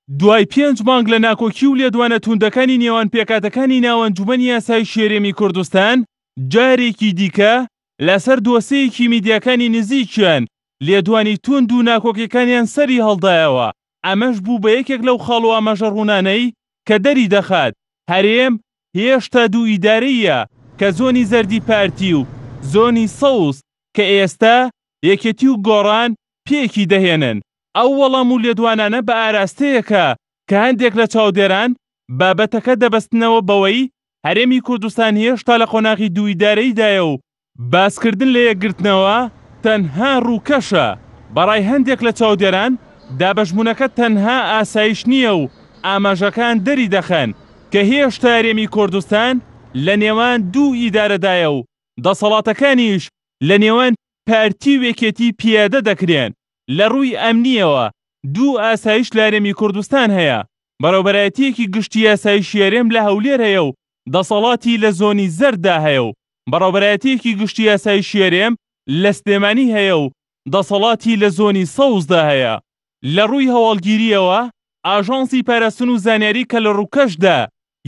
دوای پێنج مانگ لە ناکۆکی و لێدوانە تووندەکانی نێوان پێکهاتەکانی ناو ئەنجومەنی ئاسایشی هەرێمی کوردستان، جارێکی دیکە لەسەر دۆسێیەکی میدیاکانی نزیکیان لێدوانی تووند و ناکۆکیەکانیان سەری هەڵدایەوە، ئەمەش بوو بە یەکێک لەو خاڵ و ئاماژە ڕوونانەی کە دەری دەخات هەرێم هێشتا دوو ئیدارەییە کە زۆنی زەردی پارتی و زۆنی سەوز کە ئێستا یەکێتی و گۆڕان پێکی دەهێنن. ئەو وەڵام و لێدوانانە بە ئاراستەیەکە کە هەندێک لە چاودێران بابەتەکە دەبەستنەوە بەوەی هەرێمی کوردستان هێشتا لە قۆناغی دوو ئیدارەییدایە و باسکردن لە یەکگرتنەوە تەنها ڕووکەشە. بەڕای هەندێک لە چاودێران دابەشبوونەکە تەنها ئاسایش نییە و ئاماژەکان دەریدەخەن کە هێشتا هەرێمی کوردستان لە نێوان دوو ئیدارەدایە و دەسەڵاتەکانیش لە نێوان پارتی و یەکێتی پیادە دەکرێن. لە ڕووی ئەمنییەوە دوو ئاسایش لە هەرێمی کوردستان هەیە، بەڕێوبەرایەتییەکی گشتی ئاسایشی هەرێم لە هەولێر هەیە و دەسەڵاتی لە زۆنی زەرددا هەیە و بەڕێوبەرایەتییەکی گشتی ئاسایشی هەرێم لە سلێمانی هەیە و دەسەڵاتی لە زۆنی سەوزدا هەیە. لە ڕووی هەواڵگیرییەوە ئاژانسی پاراستن و زانیاری کە لە ڕووکەشدا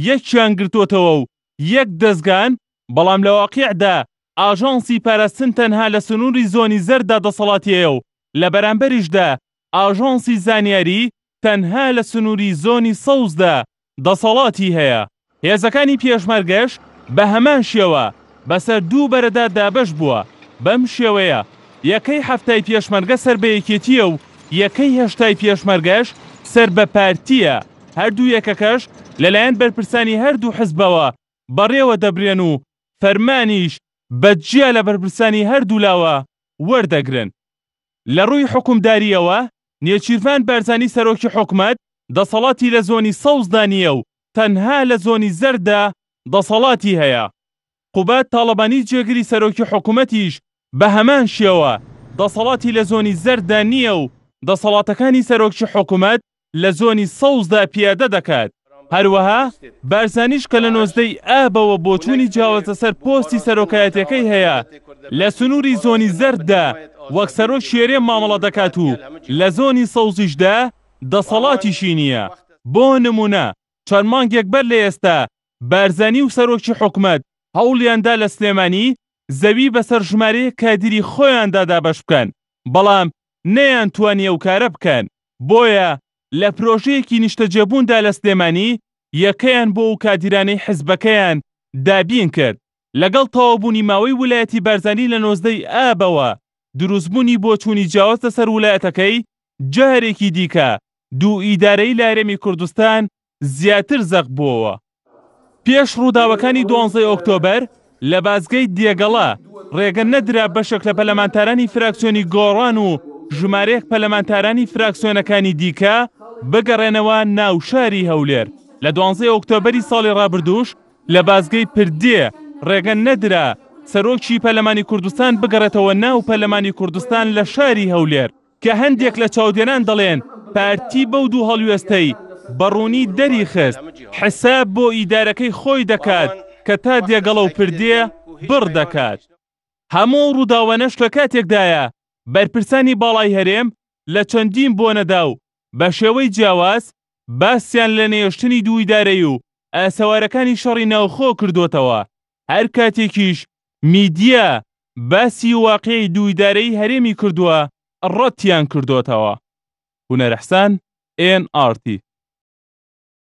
یەکیان گرتۆتەوە و یەک دەزگان، بەڵام لە واقیعدا ئاژانسی پاراستن تەنها لە سنووری زۆنی زەرددا دەسەڵاتی هەیە و لە بەرامبەریشدا ئاژانسی زانیاری تەنها لە سنووری زۆنی سەوزدا دەسەڵاتی هەیە. هێزەکانی پێشمەرگەش بە هەمان شێوە بەسەر دوو بەرەدا دابەش بووە، بەم شێوەیە یەکەی حەفتای پێشمەرگە سەر بە یەکێتییە و یەکەی هەشتای پێشمەرگەش سەر بە پارتییە، هەردوو یەکەکەش لەلایەن بەرپرسانی هەردوو حزبەوە بەڕێوە دەبرێن و فەرمانیش بە جیا لە بەرپرسانی هەردوولاوە وەردەگرن. لە ڕووی حوکمدارییەوە، نێچیرڤان بارزانی سەرۆکی حکومەت دەسەڵاتی لە زۆنی سەوزدا نییە و تەنها لە زۆنی زەرددا دەسەڵاتی هەیە. قوباد تاڵەبانی جێگری سەرۆکی حکومەتیش بە هەمان شێوە دەسەڵاتی لە زۆنی زەرددا نییە و دەسەڵاتەکانی سەرۆکی حکومەت لە زۆنی سەوزدا پیادە دەکات. هەروەها بارزانیش کە لە 19 ی ئابەوە بۆچوونی جیاواز لەسەر پۆستی سەرۆکایەتیەکەی هەیە، لە سنووری زۆنی زەرددا وەک سەرۆکی هەرێم مامەڵە دەکات و لە زۆنی سەوزیشدا دەسەڵاتیشی نییە. بۆ نموونە چەند مانگێک بەر لە ئێستا بارزانی و سەرۆکی حکومەت هەوڵیاندا لە سلێمانی زەوی بەسەر ژمارەیەک کادیری خۆیاندا دابەش بکەن، بەڵام نەیانتوانی ئەو کارە بکەن. بۆیە لە پرۆژەیەکی نیشتەجێبووندا لە سلێمانی یەکەیان بۆ ئەو کادیرانەی حزبەکەیان دابین کرد. لەگەڵ تەواوبوونی ماوەی ولایەتی بارزانی لە 19 ی ئابەوە دروستبوونی بۆچوونی جیاواز لەسەر ولایەتەکەی جارێکی دیکە دوو ئیدارەیی لە هەرێمی کوردستان زیاتر زەق بووەوە. پێش ڕووداوەکانی دوانزەی ئۆکتۆبەر لە بازگەی دێگەڵە ڕێگە نەدرا بەشێک لە پەلەمانتارانی فراکسیۆنی گۆڕان و ژمارەیەک پەلەمانتارانی فراکسیۆنەکانی دیکە بگەڕێنەوە ناو شاری هەولێر. لە دوانزەی ئۆکتۆبەری ساڵی ڕابردووش لە بازگەی پردێ ڕێگە نەدرا سەرۆکی پەرلەمانی کوردستان بگەڕێتەوە ناو پەرلەمانی کوردستان لە شاری هەولێر. کە هەندێک لە چاودێران دەڵێن پارتی بەو دوو هەڵوێستەی بە ڕوونی دەریخست حساب بۆ ئیدارەکەی خۆی دەکات کە تا دێگەڵە و پردێ بڕ دەکات. هەموو ئەو ڕووداوانەش لە کاتێکدایە بەرپرسانی باڵای هەرێم لە چەندین بۆنەدا و بە شێوەی جیاواز باسیان لە نەهێشتنی دوو ئیدارەیی و ئاسەوارەکانی شەڕی ناوخۆ کردۆتەوە، هەر کاتێکیش میدیا باسی واقیعی دوو ئیدارەیی هەرێمی کردووە ڕەتیان کردۆتەوە. هونەر حسان، ئێن ئاڕ تی.